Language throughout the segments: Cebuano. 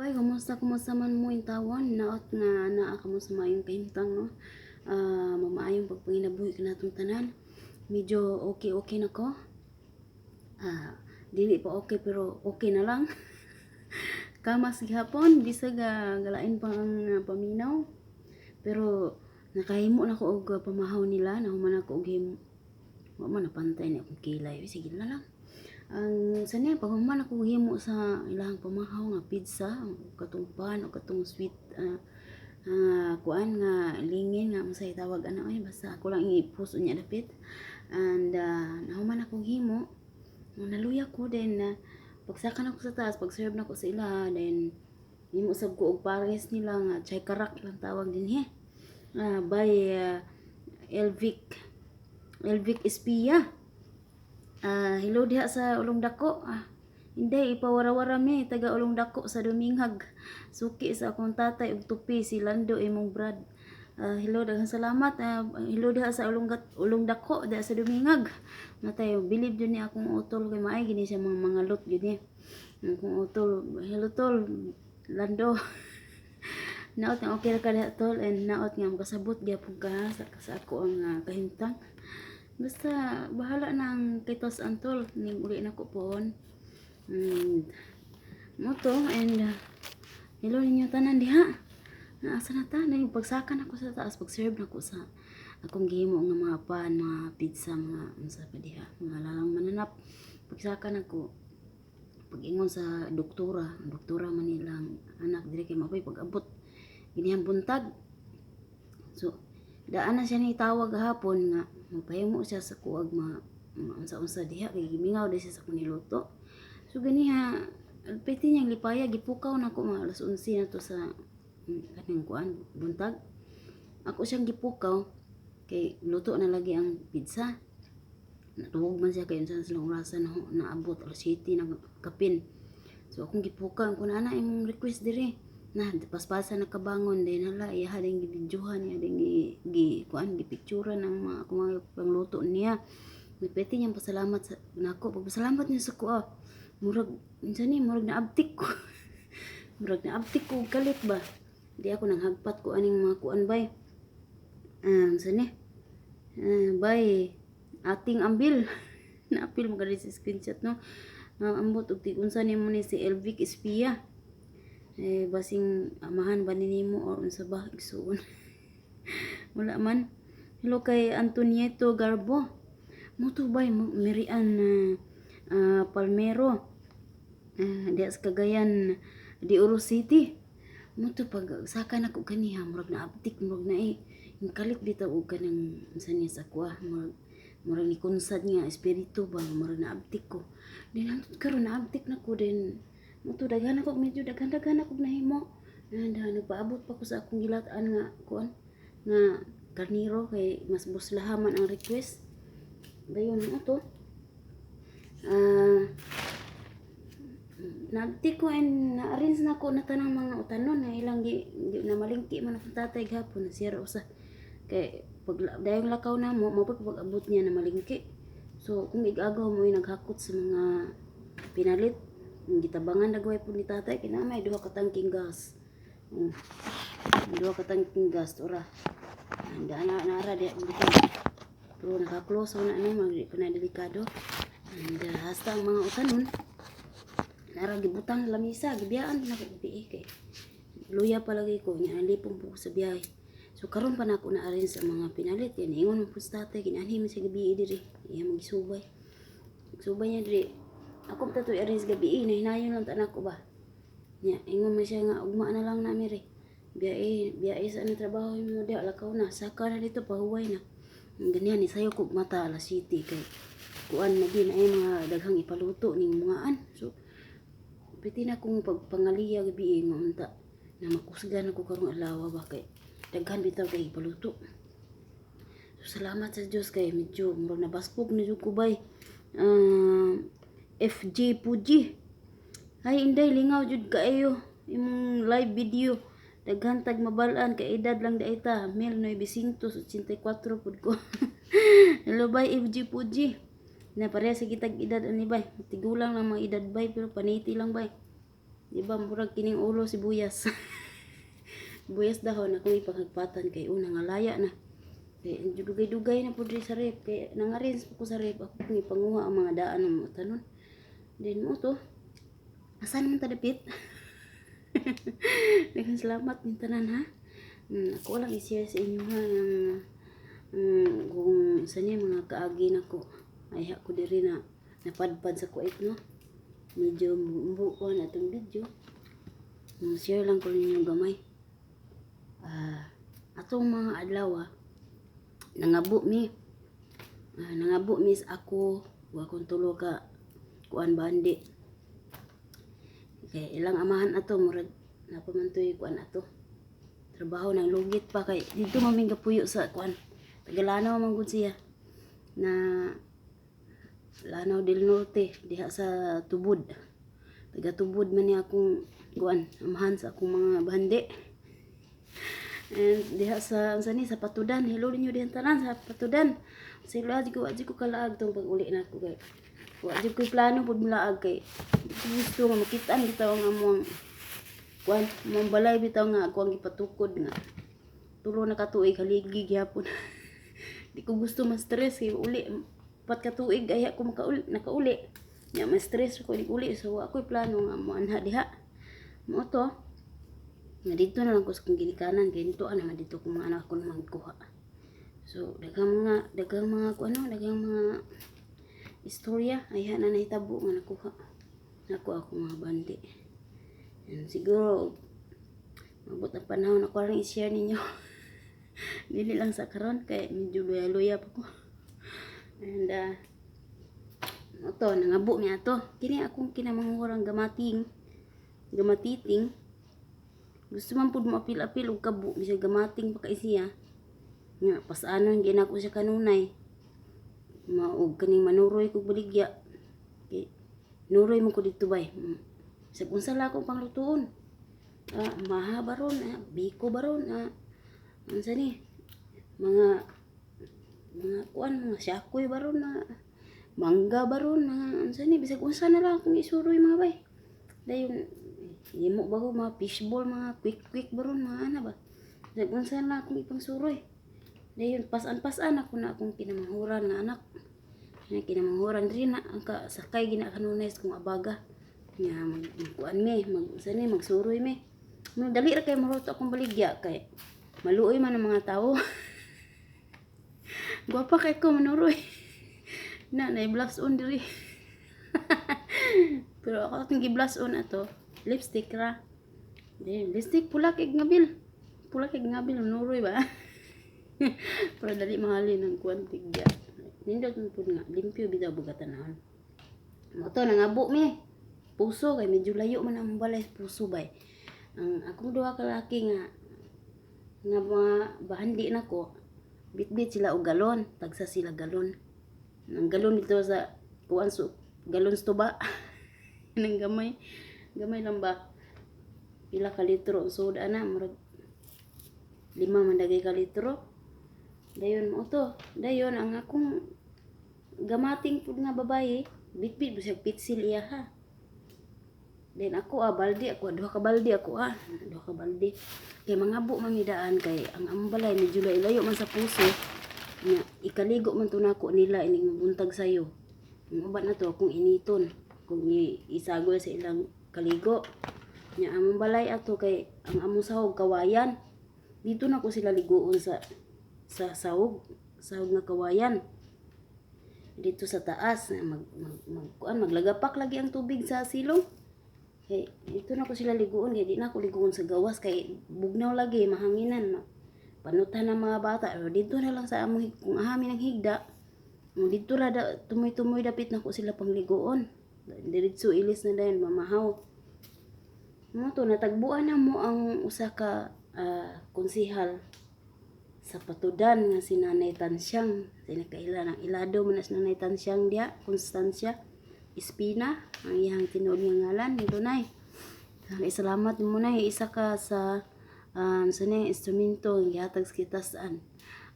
Bay, kumusta, kumusta man mo intawon? Naot nga naa kamo sa maayong kahimtang, no? Mamaayong pagpanginabuhi kanatong tanan. Medyo okay-okay na ko. Dili pa okay pero okay na lang. Kamas gihapon, bisag galain pa ang paminaw. Pero nakahimo na ko og pamahaw nila, nahuman ako og himo. Wa man napantay ni akong kilay. Sige na lang. Ang sa niya, pag human ako himo sa ilahang pamahaw nga pizza, katong pan o katong sweet kuan nga lingin nga unsay tawag ana ay, basta ako lang i-post unya dapit. And nahuman ako himo, naluya ko, then pagsaka nako sa taas, pag serve nako sa ila, then himo sab ko og pares nila nga chay karak lang tawag dinhi. By Elvic Elvic Espia. Hello diha sa Ulong Dako. Hindi ipawarawara mi taga Ulong Dako sa Duminghag. Suki sa akong tatay ug tupi si Lando, imong brad. Hello, daghang salamat. Hello diha sa Ulong Dako diha sa Dumingag. Natay bilib jud ni akong utol kay maay gini siya mga lot jud ni. Akong utol. Hello, tol Lando. Naot nga okay ra ka diha, tol, and naot nga makasabot gyapon ka sa ako ang kahimtang. Basta bahala na ang kitos antol ning uli na ko pohon. Mo to, and hello ninyo tanan diha. Naasa na ta na pagsaka na ko sa taas, pag-serve na ko sa akong gihimo nga mga pan, mga pizza, mga unsa pa diha, mga lalang mananap. Pagsaka na ko, pag-ingon sa doktora, ang doktora man nilang anak diri kay mapoy pag-abot ginihang buntag. So daan na siya ni tawag gahapon nga magpahimo siya sa kuag mga unsa-unsa diha kay gimingaw di siya sa akong niluto. So ganiha pwede niyang lipaya, gipukaw na ko mga alas 11 na to sa kaning kuan buntag. Ako siyang gipukaw kay luto na lagi ang pizza. Natuwag man siya kay unsa silang orasan na naabot, alas 7 na kapin. So akong gipukaw ko na ana imong request diri na paspasa na kabangon din, hala, iya din gibidyohan, iya din gi kuan, gipicturan ang mga akong mga pangluto niya. Nagpeti niyang pasalamat sa nako. Pagpasalamat niya sa ko, murag unsa ni, murag naabtik ko, murag naabtik ko og kalit ba. Di ako nang hagpat ko aning mga kuan bay, unsa ni, bay ating ambil naapil mo sa screenshot, no? Ambot og tig unsa nimo ni si Elvic Espia, eh, basing amahan ba ni nimo or unsa ba, igsuon. Wala man. Hello kay Antonieto Garbo. Mo to bay Mirian Palmero, diha sa Cagayan de Oro City. Mo to, pag saka nako kaniha, murag naabtik, murag na eh yung kalit bitaw og kanang unsa niya sa kuha, murag ni kunsad nga espiritu ba, murag naabtik ko din. Hangtod karon naabtik na ko din. Mo to, daghan ako, medyo daghan-daghan ako nahimo, and nagpaabot pa ko sa akong gilatan nga kuan nga karniro kay mas buslaha man ang request. Dayon mo to, naabtik ko and na-arrange na ko na tanang mga utanon na ilang gi namalingki man akong tatay gahapon na siya usa kay pag dayong lakaw na mo mo pag abot niya na malingki. So kung igagaw mo naghakot sa mga pinalit. Ang gitabangan na gaway po ni tatay kay na may duha ka tangking gas. Duha ka tangking gas ora. Anda na naara di butang. Pero naka-close na ano, mag pa na delikado. And hasta ang mga utanon nara gibutang sa lamisa, gibiyaan na ko gabi kay luya pa lagi ko nya, lipong po ko sa biyahe. So karon pa na ako na arrange sa mga pinalit. Yan ingon man po sa tatay, ginanhi man sa gabi diri. Iya magisubay. Subay niya diri. Ako pa to i-arrange gabi, nahinayon lang ta nako ba. Nya ingon man siya nga ugma na lang nami re. Biyahe, biyahe sa ano trabaho mo diha, lakaw na, saka na dito pahuway na. Ang ganyan ni sayo ko mata alas 7 kay kuan na din ay mga daghang ipaluto ning mga. So piti na kong pagpangaliya gabi nga unta na makusgan ako karong adlaw ba kay daghan bitaw kay ipaluto. So salamat sa Dios kay medyo murag nabaskog na jud ko bay. FJ Puji. Hay Inday, lingaw jud kaayo imong live video. Daghan tag mabal-an kay edad lang diay ta. Mil 984 pud ko. Hello bay FJ Puji. Na pareha sa kitag edad ani bay. Tigulang lang mga edad bay pero paniti lang bay. Di ba murag kining ulo sibuyas. Sibuyas dahon akong ipanghagpatan kay una nga laya na. Kay dugay-dugay na pud sa ref kay nangarinse ko sa ref, ako pong ipanguha ang mga daan ng mga tanon. Then mo to. Asa naman ta dapit? Daghang salamat ning tanan ha. Ako lang i-share sa inyo ha ng kung sa niya mga kaagi nako. Ay ko diri na napadpad sa Kuwait, no. Medyo buo na itong video. Share lang ko ninyo gamay. Atong mga adlaw, nangabo mi. Nangabo mi sa ako wa akong tulo ka kuan bandi. Kay ilang amahan ato murag napamantoy kuan ato. Trabaho nang lugit pa kay dito man gapuyo sa kuan. Taga Lanao man gud siya na Lanao del Norte diha sa Tubod. Taga Tubod man niya akong kuan, amahan sa akong mga bandi. And diha sa unsa ni sa Patudan, hello ninyo diha tanan sa Patudan. Sila ko kalaag tong pag-uli na ako kay wa jud ko plano pud mulaag kay gusto nga makitaan bitaw ang among kuan, among balay bitaw nga ako ang gipatukod nga tulo na ka tuig haligi gyapon. Di ko gusto ma-stress kay uli pat ka tuig ay ako makauli nakauli. Nya ma-stress ko uli uli, so wa ako'y plano nga moanha diha. Mo to nga dito na lang ko sa kong ginikanan kay dito ana man dito kong mga anak ko naman kuha. So daghang mga kuno, daghang mga istorya ay na nahitabo nga nakuha nako ako mga bandi. And siguro mabot ang panahon ako lang i-share ninyo. Dili lang sa karon kay medyo luya-luya pa ko. And to nangabo mi ato. Kini akong kinamangurang gamating gamatiting. Gusto man pud mo apil-apil og kabo bisag gamating pa kay siya. Nga pasanon ginako siya kanunay. Maog kaning manuroy kog baligya. Kay nuroy man ko didto bay. Bisag unsa lang akong panglutuon. Maha baron, biko baron, unsa ni? Mga kuan, mga siyakoy baron na mangga baron, mga unsa ni, bisag unsa na lang akong isuroy mga bay. Dayon himo ba ko mga fishball, mga quick quick baron, mga ana ba. Bisag unsa na lang akong ipangsuroy. Dayon pasan-pasan ako na akong kinamanghuran nga anak. Nga kinamanghuran diri na ang kasakay gina kanunay sa kong abaga. Nga magkuan mi, mag unsa ni, magsuroy mi. Dali ra kay maluto akong baligya kay maluoy man ang mga tao. Gwapa kay ko manuroy. Na na blush on diri. Pero ako atong gi-blush on ato, lipstick ra. Di, lipstick pula kay ngabil. Pula kay ngabil manuroy ba. Pero dali mahalin ang kuan tigya. Nindot man pud nga limpyo bitaw bugatanahon. Mo to nangabo mi. Puso kay medyo layo man ang balay sa puso bay. Ang akong duha ka laki nga nga mga bahandi nako, bitbit sila og galon, tagsa sila galon. Ang galon dito sa kuan so galon sa tuba. Nang gamay, gamay lang ba. Pila ka litro ang soda na, murag 5 man dagay ka litro. Dayon mo to. Dayon ang akong gamating pud nga babaye, bitbit bisag pitsil iya ha. Then ako balde ako, duha ka balde ako duha ka balde. Kay mangabo man mi daan kay ang among balay medyo layo man sa puso. Nya ikaligo man to nako nila ining mabuntag sayo. Ang uban na to akong initon kung isagol sa ilang kaligo. Nya among balay ato kay ang among sahog kawayan. Dito na ko sila ligoon sa sahog, sahog nga kawayan. Dito sa taas na mag, mag, mag kuan, maglagapak lagi ang tubig sa silong. Kay dito na ko sila liguon kay di na ko liguon sa gawas kay bugnaw lagi mahanginan panutan ng mga bata. Pero dito na lang sa among kung ahami ng higda, dito ra da, tumoy-tumoy dapit na ko sila pangliguon. Diretso ilis na dayon mamahaw. Mo to natagbuan na mo ang usa ka konsihal sa Patudan nga si Nanay Tansyang. Sinakaila ng ilado man na si Nanay Tansyang diya, Constancia Espina ang iyang tinuod nga ngalan nito nay. Salamat mo nay, isa ka sa sa ning instrumento nga gihatag sa kitasaan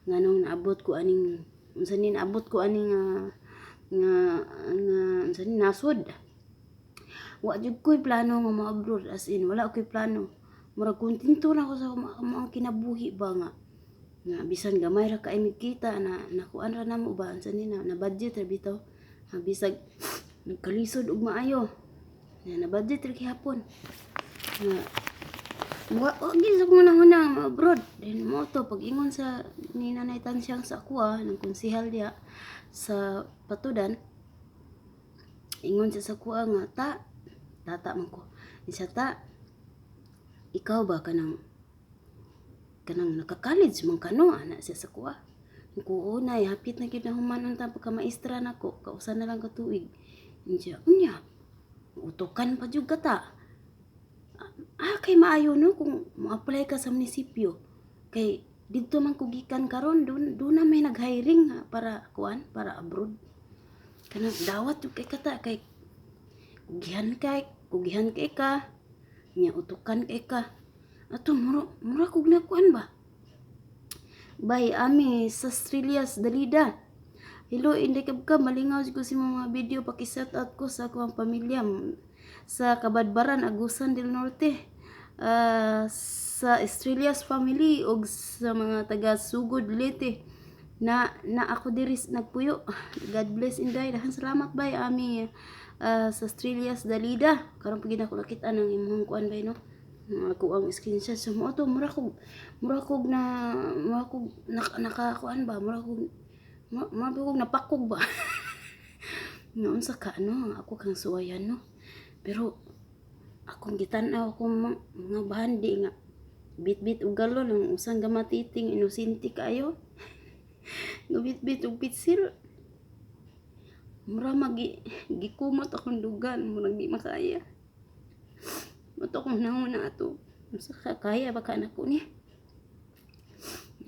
nganong naabot ko aning unsa ni naabot ko aning nga nga nga unsa ni nasod. Wa jud ko'y plano nga mo-abroad, as in wala ko'y plano. Murag kontento na ko sa among kinabuhi ba nga bisan gamay ra kay mig kita na nakuan ra namo ba, unsa ni na, na budget ra bitaw. Ha, bisag nagkalisod og maayo na, na budget ra gihapon nga wa gyud sa akong hunahuna nga abroad. Then mo to pag ingon sa ni Nanay Tansyang sa akoa ng konsehal diha sa Patudan, ingon siya sa akoa nga ta tata man ko siya, "Ta, ikaw ba kanang naka-college man ka, no?" ana siya sa akoa. Ko, "Nay, hapit na gyud na human unta pagka maestra nako, kausa na lang ka tuig." Siya, "Unya utukan pa jud ka ta. Ah, kay maayo no kung mo-apply ka sa munisipyo kay didto man ko gikan karon, dun na may nag-hiring nga para kuan, para abroad. Kanang dawat jud kay kata kay kugihan kay ka nya, utukan kay ka." Ato mura kog nakuan ba. Bay Ami sa Australias Dalida. Hello, Inday Kabkab, malingaw ko sa mga video. Paki-shout out ko sa akong pamilya sa Kabadbaran, Agusan del Norte. Sa Estrellas family og sa mga taga Sugod, Leyte. Na ako diri nagpuyo. God bless, Inday. Daghang salamat, bay Ami sa Estrellas Dalida. Karon pag ako nakita ng imong kuan bay, no. Ako ang screenshot so mo to mura kog na mura kog naka kuan ba, mura kog napakog ba nga unsa ka no, ako kang suwayan no. Pero akong gitan-aw akong mga bahandi nga bit-bit og galon ang usang gamatiting inosente kaayo nga bit-bit og pitsil, mura magi gikumot akong dugan, murag di makaya. Mo to akong nanguna ato, unsa ka, kaya ba ka nako ni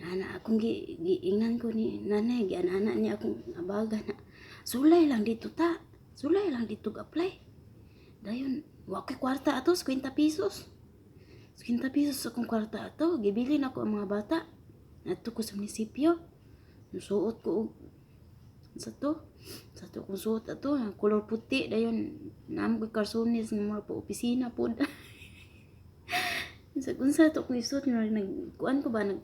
ana? Akong giingnan ko ni nanay, gianana niya akong abaga na sulay lang dito ta, sulay lang dito apply. Dayon wa koy kwarta ato, 50 pesos, 50 pesos akong kwarta ato. Gibilin ako ang mga bata, adto ko sa munisipyo, suot ko og sa to kong suot ato kolor puti. Dayon naamo koy karsones nga mura pa opisina pod sa unsa to kong isuot nga nag kuan ko ba, nag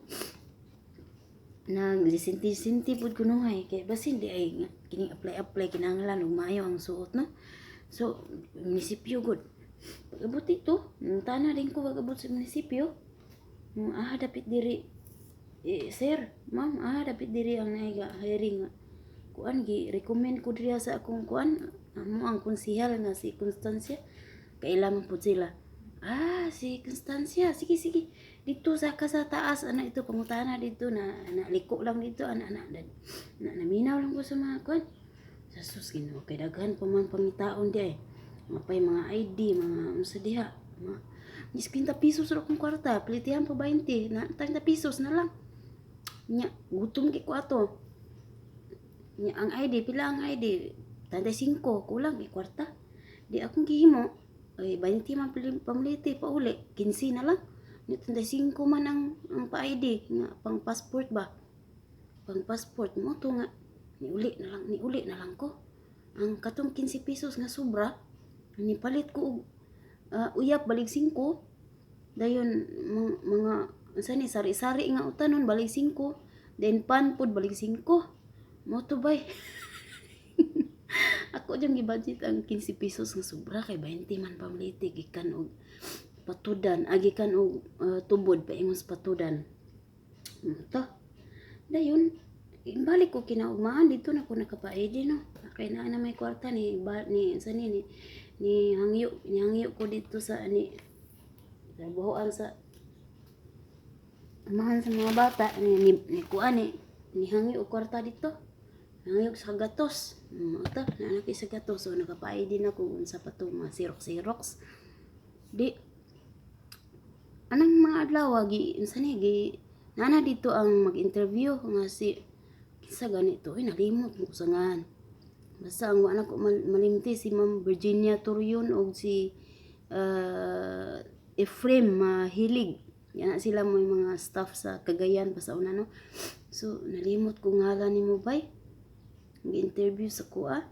nag sinti pud kunuhay kay basin di ay nga kining apply apply kinahanglan og maayo ang suot, no. So munisipyo gud pag-abot dito, tana din ko pag-abot sa munisipyo. Ah, dapit diri eh, sir, ma'am, ah, dapit diri ang naay hiring nga kuan, gi recommend ko diri sa akong kuan, amo ang konsehal nga si Constancia, kaila man pud sila. "Ah, si Constancia, sige sige, dito sa ka sa taas," ana ito pangutana dito na liko lang dito ana ana na, na naminaw lang ko sa mga kuan. Sa sus, Ginoo, kay daghan pa man pangitaon di ay mga pay mga ID, mga unsa diha, mga 50 pesos ra akong kwarta, plitihan pa 20 na, 30 pesos na lang. Nya gutom kay ko ato. Nya ang ID, pila ang ID? 35, kulang kay kwarta. Di akong gihimo ay 20 man pamliti pauli, 15 na lang. Nya 35 man ang pa-ID nga pang passport ba, pang passport. Mo to nga niuli na lang ko ang katong 15 pesos nga sobra, nipalit ko og uyap balig 5. Dayon mga unsa ni, sari-sari nga utanon balig 5, then pan pod balig 5. Mo to bay, ako diyang gibudget ang 15 pesos nga sobra kay 20 man pamliti gikan og Patudan, gikan og Tubod paingon sa Patudan. To dayon balik ko kinaugmaan dito na ko nakapa-ID, no, kay naa na may kwarta ni ba, ni sa ni hangyo ko dito sa ni trabahoan sa amahan sa mga bata ni kuan ni hangyo og kwarta dito, hangyo sa gatos. Ito naa na sa gatos, so nakapa-ID na ko unsa pa to, mga xerox xerox. Di anang mga adlaw gi unsa ni gi nana dito ang mag-interview nga si kinsa ganito ay nalimot mo sa ngalan. Basta ang wa na ko malimti si Ma'am Virginia Turion og si Ephraim Mahilig. Yan na sila mo yung mga staff sa Cagayan pa sa una, no. So nalimot ko ngalan nimo bay. Gi-interview sa kuha.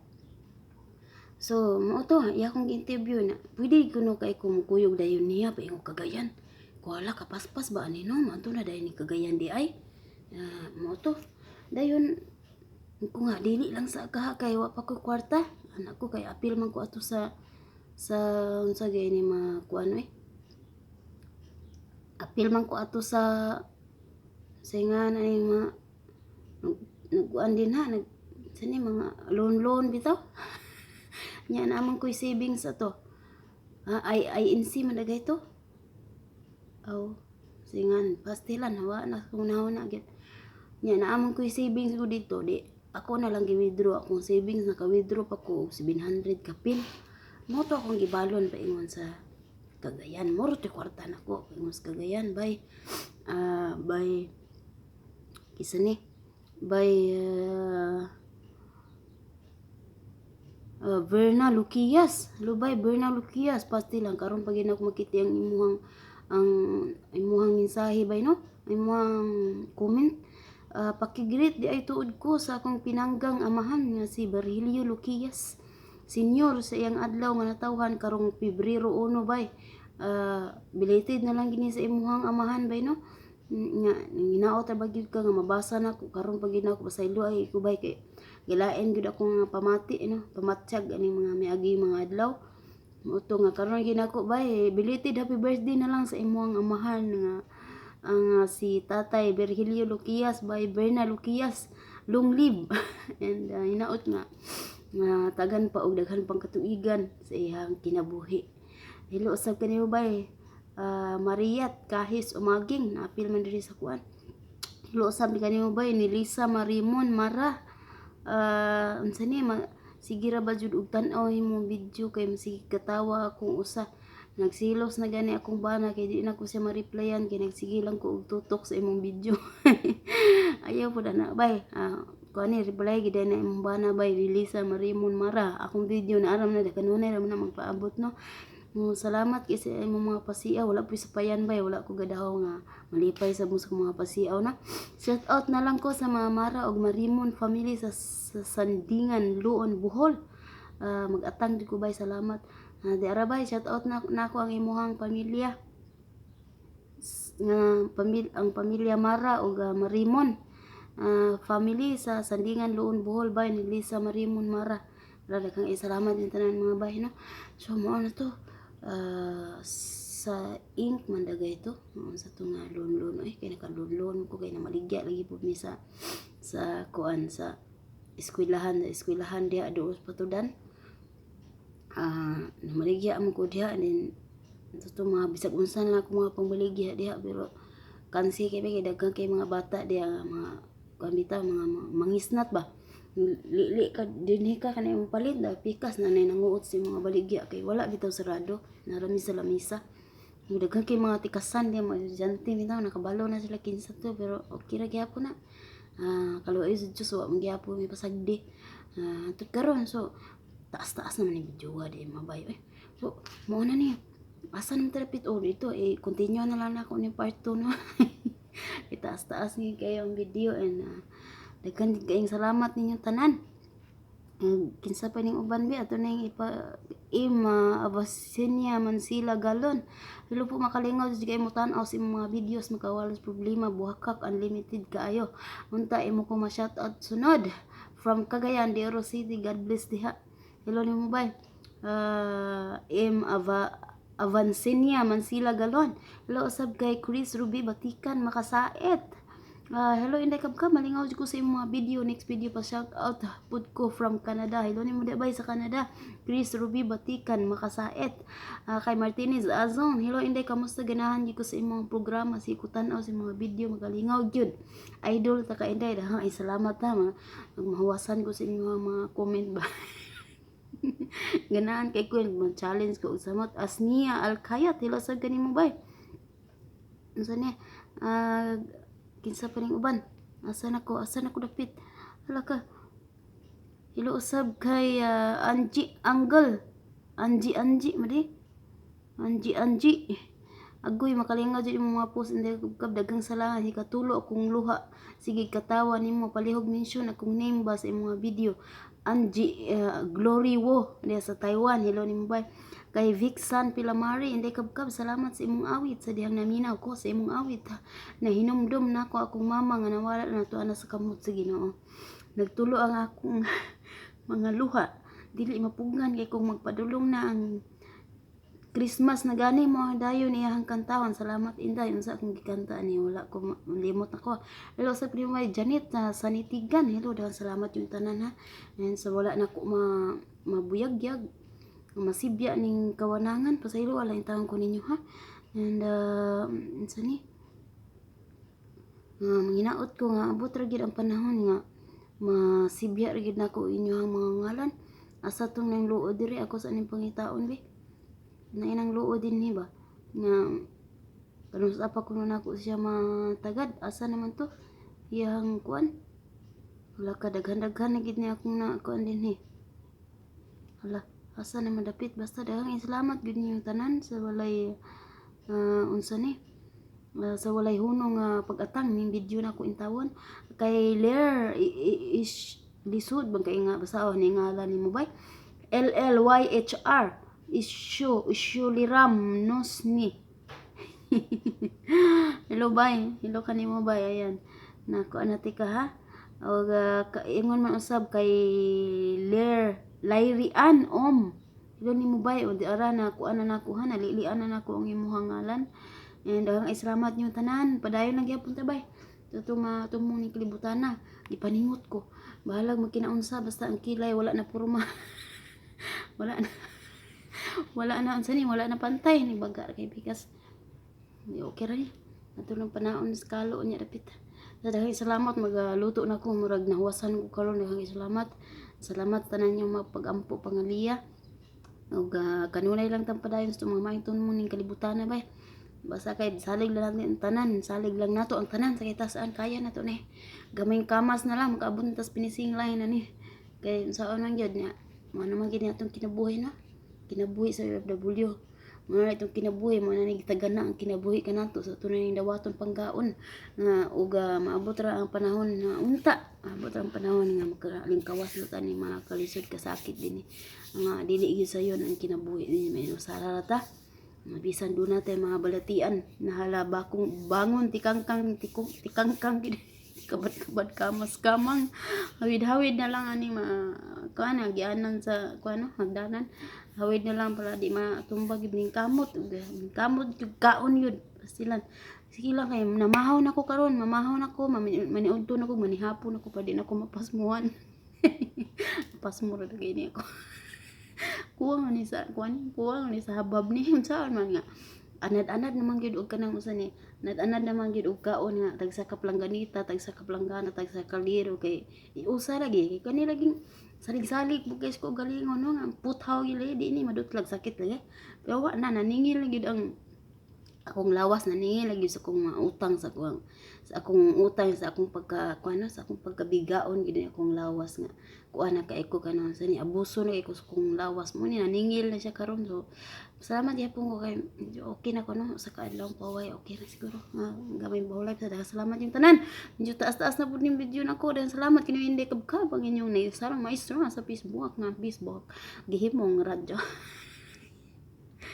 So mao to iya akong interview na pwede kuno kay ko mukuyog dayon niya paingon Cagayan. Kuala kapaspas ba ani, no? Maadto na dayon ni Cagayan di ay. Mao to. Dayon ko nga dili lang sa kaha kay wa pa ko kwarta. Anak ko kay apil man ko ato sa unsa gay ni mga kuan eh. Apil man ko ato sa nga na ni mga nagkuan din ha, nag sa ni mga loan loan bitaw. Nya naman ko'y savings ato. Ah, ay INC man dagay to. Aw, singan pastilan hawa na kung nahaw na gyud. Nya naamon ko'y savings ko dito di ako na lang gi-withdraw akong savings, naka-withdraw pa ko og 700 kapin. Mo to akong gibalon paingon sa Cagayan. Moro to kwarta nako paingon sa Cagayan bay bay kisa ni bay Berna Luquias. Lubay Berna Luquias, pasti lang karon pag ako makita ang imuhang mensahe bay, no, imuhang comment. Paki-greet di ay tuod ko sa akong pinanggang amahan nga si Barhilio Luquias Senior sa iyang adlaw nga natawhan karong Pebrero 1 bay. Belated na lang gini sa imuhang amahan bay, no, nga hinaot ra ba gyud ka nga mabasa na ko karon pag gid ako. Pasaylo ay ko bay kay gilain gyud ako nga pamati, no, pamatsyag aning mga miagi mga adlaw. Mao to nga karon gyud nako bay, belated happy birthday na lang sa imuhang amahan nga ang si Tatay Virgilio Luquias by Berna Luquias. Long live and hinaot nga nga tagan pa og daghan pang katuigan sa iyang kinabuhi. Hello usab kanimo bay Mariat Kahis Umaging, naapil man diri sa kuan. Hello usab kanimo bay ni Lisa Marimon Mara. Unsa ni ma, sige ra ba jud og tan-aw imong video kay masige katawa akong usa. Nagsilos na gani akong bana kay di na ko siya ma-replyan kay nagsige lang ko og tutok sa imong video. Ayaw pud ana bay. Kuan ni reply gid na imong bana bay Lisa Marimon Mara. Akong video na aram na kanunay ra man na magpaabot, no. Salamat kay sa imong mga pasiaw. Wala po sa payan bay, wala ko gadaw nga malipay sa mo sa mga pasiaw na. Shout out na lang ko sa mga Mara og Marimon family sa Sandingan, Luon, Bohol. Mag-atang jud ko bay, salamat. Di ara bay, shout out na ako ang imuhang pamilya. Nga ang pamilya Mara og Marimon. Family sa Sandingan, Luon, Bohol bay ni Lisa Marimon Mara. Wala kang salamat din tanan mga bay, no. So mao na to. Sa ink man dagay to. Sa to nga loan loan ay kay naka loan loan ko kay namaligya lagi pud mi sa kuan sa eskwelahan diha doon sa Patudan. Namaligya mo ko diha din to mga bisag unsa na ako mga pangbaligya diha, pero kansi kay kay daghan kay mga bata diha, mga kuan bitaw, mga mangisnat ba, lili ka dinhi ka kanay imong palit da pikas na nay nanguot sa mga baligya kay wala bitaw sarado, narami sa lamisa. Daghan kay mga tikasan diha, mga estudyante bitaw, nakabalo na sila kinsa to, pero okay ra gyapon na. Kaluoy sa Diyos, wa man gyapon may pasagdi. Tud karon, so taas-taas naman yung video di mabayo eh. So mao na ni, asa naman tarapit oh dito eh, continue na lang nako ni part 2, no. Itaas-taas ni kayo ang video and daghan gid kayong salamat ninyong tanan. Kinsa pa ning uban bi ato ning ipa Ima Abasinia Mansila Galon. Hello po, makalingaw jud kay mo tan-aw sa imong mga videos, makawalas problema, buhakak unlimited kaayo. Unta imo ko ma-shout out sunod. From Cagayan de Oro City, God bless diha. Hello nimo bay. M Ava Avancinia Mansila Galon. Hello usab kay Chris Ruby Batikan Makasait. Hello Inday Kabkab, malingaw jud ko sa imong mga video. Next video pa shout out pud ko from Canada. Hello nimo di bay sa Canada. Chris Ruby Batikan Makasait. Kay Martinez Azon. Hello Inday, kamusta? Ganahan gyud ko sa imong programa, si tan-aw sa imong mga video, magalingaw gyud. Idol ta ka, Inday. Dahang ay salamat ha, mga mahuwasan ko sa inyong mga comment ba. Ganahan kay ko challenge ko og samot. Asnia Alkayat, hello sa kanimo bay. Unsa ni? Kinsa pa ning uban? Asa na ko dapit? Hala ka. Hello usab kay Angie Angle. Angie Angie madi. Angie Angie. Agoy, makalingaw jud imong mga post, Inday Kabkab, daghang salamat, hikatulo akong luha. Sige katawa nimo, palihog mention akong name ba sa imong mga video. Angie Glory Wo diya sa Taiwan. Hello nimo, bay. Kay Vixan Pilamari, Inday Kabkab, salamat sa imong awit. Sa dihang naminaw ko sa imong awit, nahinumdum nako akong mama nga nawala na tuwa na sa kamot sa Ginoo. Nagtulo ang akong mga luha, dili mapugngan kay kung magpadulong na ang Christmas na gani mo dayon iyahang kantahon. Salamat, Inday. Unsa akong gikanta ni, wala ko limot ako. Hello sa primo Janet na Sanitigan. Hello, daghang salamat yung tanan ha. And sa wala na ko ma mabuyagyag, masibya ning kawanangan, pasaylo ala taon ko ninyo ha. And unsa ni nga manginaot ko nga abot ra gyud ang panahon nga masibya ra gyud nako inyo ang mga ngalan. Asa tong nang luod diri ako sa aning pangitaon be na inang luod din ni ba nga kanus pa kuno nako siya matagad. Asa naman to iyang kuan? Wala ka, daghan-daghan na gid ni akong na kuan din he. Hala, asa naman dapit? Basta daghang salamat gid ninyong tanan sa walay unsa ni sa walay hunong nga pag-atang ning video nako intawon. Kay Lair is lisod bang kay nga basta oh, ni ngalan nimo bay LLYHR Isyu Isyu Liram Nosni. Hello, bay. Hello kanimo, bay. Ayan nako anati ka ha. Og ingon man usab kay Lair Lairian Om. Hello nimo, bay. O di ara na kuan na nako ha, nalilian na nako ang imong ngalan. And daghang salamat niyo tanan. Padayon lang gyapon ta, bay. Tuto matumong ni kalibutan na. Gipaningot ko. Bahalag magkinaunsa, basta ang kilay wala na purma. Wala na. Wala na unsa ni, wala na pantay ni baga kay bigas. Di okay ra ni. Ato lang panaon sa kalo niya dapit. Sa daghang salamat, magaluto na ko, murag nahuwasan ko karon. Daghang salamat. Salamat tanan niyo mapag-ampo pangaliya. Ug kanunay lang tang padayon sa mga maayong mo ning kalibutan na, bay. Basta kay salig lang natin ang tanan, salig lang nato ang tanan sa kitasaan, kaya na to ni. Gamayng kamas na lang makaabot tas finishing line na ni. Kay unsaon man gyud niya, mo naman gyud atong kinabuhi no. Kinabuhi sa OFW. Mo na itong kinabuhi, mo na ni gitagana ang kinabuhi kanato sa tunay ning dawaton panggaon nga ug maabot ra ang panahon nga unta, maabot ra ang panahon nga makalingkawas na ta ni mga kalisod kasakit dinhi. Nga dili gyud sayon ang kinabuhi dinhi, may usara ra ta. Bisan doon natin mga balatian nahala bakong bangon tikangkang tikong tikangkang gid kabad-kabad kamas kamang hawid-hawid na lang ani ma kuan gianan sa kuan no hagdanan, hawid na lang para di matumbag ning kamot kamot jud kaon yun silan. Sige lang kay namahaw na ko karon, mamahaw na ko, maniudto na ko, manihapon ako pa di na ko mapasmuhan. Pasmo ra gini ako. Kuwang ni sa kuan, kuwang ni sa habab ni. Unsaon man nga anad-anad naman gyud og kanang usa ni, anad-anad naman gyud og kaon nga tagsa ka plangganita, tagsa ka planggana, tagsa ka kaldero kay iusa lagi kay kani laging salig-salig po guys ko galingon no nga puthaw gyud lagi di ni madutlag sakit lagi. Pero wa na, naningil gyud ang akong lawas, naningil lagi sa akong mga utang sa akong utang sa akong pagka kuan sa akong pagkabigaon gyud akong lawas nga kuan na kay ko kanang sa ni abuso na kay ko sa akong lawas mo ni naningil na siya karon. So salamat gyapon ko kay medyo okay na ko no sa kaadlaw paway, okay na siguro nga gamay bahulay sa. Daghang salamat yung tanan. Medyo taas-taas na pud ning video nako. Daghang salamat kini hindi kabkab ang inyong naisarang maestro nga sa Facebook nga Facebook gihimong radyo.